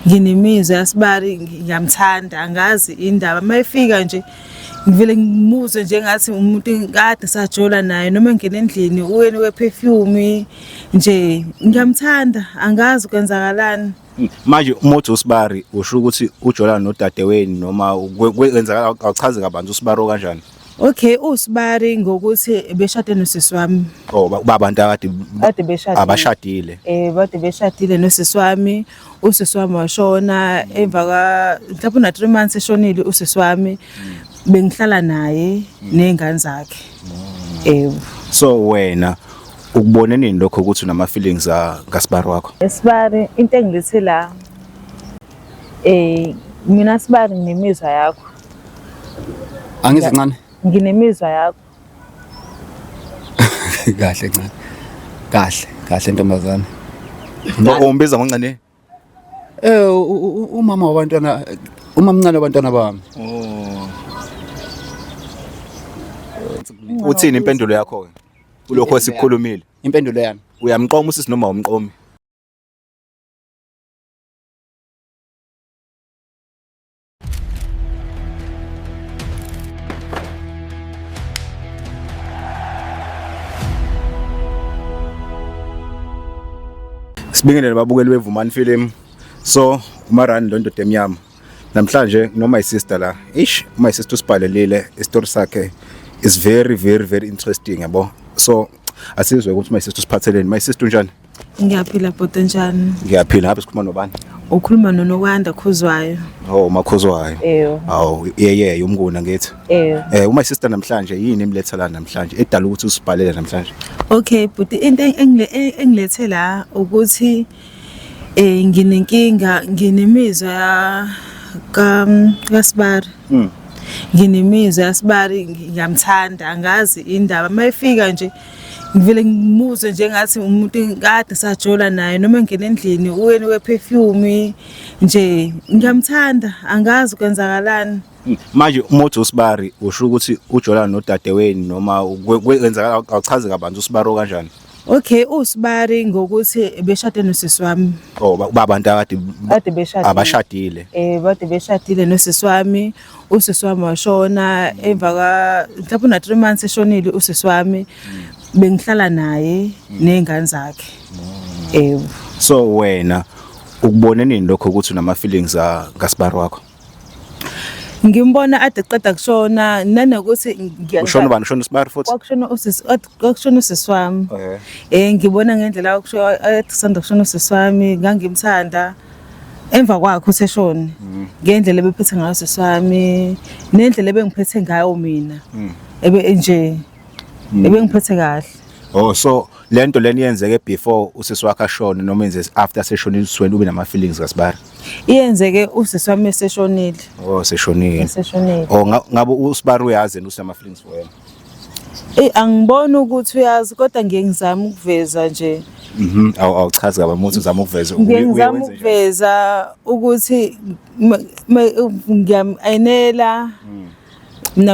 Nginemizwa yaSibari, ngiyamthanda, angazi indaba. Uma efika nje ngivele ngimuzwe njengathi umuntu kade sajola naye, noma engena endlini uyena we-perfume nje, ngiyamthanda, angazi kwenzakalani. Manje uma uthi usibari usho ukuthi ujola nodadewenu noma kwenzakala, awuchaze kabanzi usibari kanjani? Okay, usibari ngokuthi beshade nosisi wami. Oh, babantu akade kade beshadile. Abashadile. Bade beshadile nosisi wami. Usisi wami washona emva kwa mhlawumbe una 3 months eshonile usisi wami. Bengihlala naye nezingane zakhe. Yebo. So wena ukubone nini lokho ukuthi unama feelings ngasibari wakho? Sibari, into engilethe la, mina Sibari nginemizwa yakho. Angizi ncane. Nginemizwa yakho. Kahle ncane. Kahle, kahle ntombazane. Umbiza ngoncane? Umama wabantwana, umamncane wabantwana bami. Oh. Uthini impendulo yakho ke? Kulokho esikukhulumile. Impendulo yami. Uyamqoma usisi noma awumqomi? Sibingelele babukeli beVumani Film. So uMarani lo ndoda emnyama. Namhlanje noma isister la. Ish, my sister usibhalelile isitori sakhe is very very very interesting yabo. So asizwe ukuthi my sister usiphatheleni. My sister, unjani? Ngiyaphila bhuti, njani? Ngiyaphila. Ngabe sikhuluma nobani? Ukhuluma noNokwanda Khuzwayo. Oh, Makhuzwayo. Eyo. Awu, yeye umnguna ngithi. Eyo. Uma sister namhlanje yini emletha la namhlanje edala ukuthi usibhalele namhlanje? Okay bhuti, into engilethe la ukuthi nginenkinga, nginemizwa ya ka kaSibari. Nginemizwa yaSibari, ngiyamthanda, angazi indaba. Uma efika nje ngivele ngimuzwe njengathi umuntu kade sajola naye, noma engena endlini uyena we-perfume nje, ngiyamthanda, angazi kwenzakalani. Manje uma uthi usibari usho ukuthi ujola nodadewenu noma kwenzakala, awuchaze kabanzi usibari kanjani? Okay, usibari ngokuthi beshade nosisi wami. Oh, babantu akade kade beshadile. Abashadile. Bade beshadile nosisi wami. Usisi wami washona emva kwa mhlawumbe una 3 months eshonile usisi wami. Bengihlala naye nezingane zakhe. Yebo. So wena ukubone nini lokho ukuthi unama feelings ngasibari wakho? Ngimbona ade qeda kushona, nanokuthi Ushona ubani? Ushona usibari futhi? Kwakushona usisi, kwakushona usisi wami. Ngibona ngendlela okusho ade kushona usisi wami, ngangimthanda. Emva kwakhe useshona. Ngendlela ebephethe ngayo usisi wami, nendlela ebengiphethe ngayo mina. Ebe nje ebengiphethe kahle. Oh, so lento leni yenzeke before usisi wakhe ashone noma yenze after seshonile uswele ube nama feelings kasibari? Iyenzeke usisi wami eseshonile. Oh, seshonile. Eseshonile. Oh, ngabe usibari uyazi yena usinama feelings for wena? Angiboni ukuthi uyazi, kodwa ngiye ngizama ukuveza nje. Awuchazi kabi uma uthi uzama ukuveza. Ngiye ngizama Uye wenze njani? Ukuveza ukuthi ngiyam-ayinela. Mina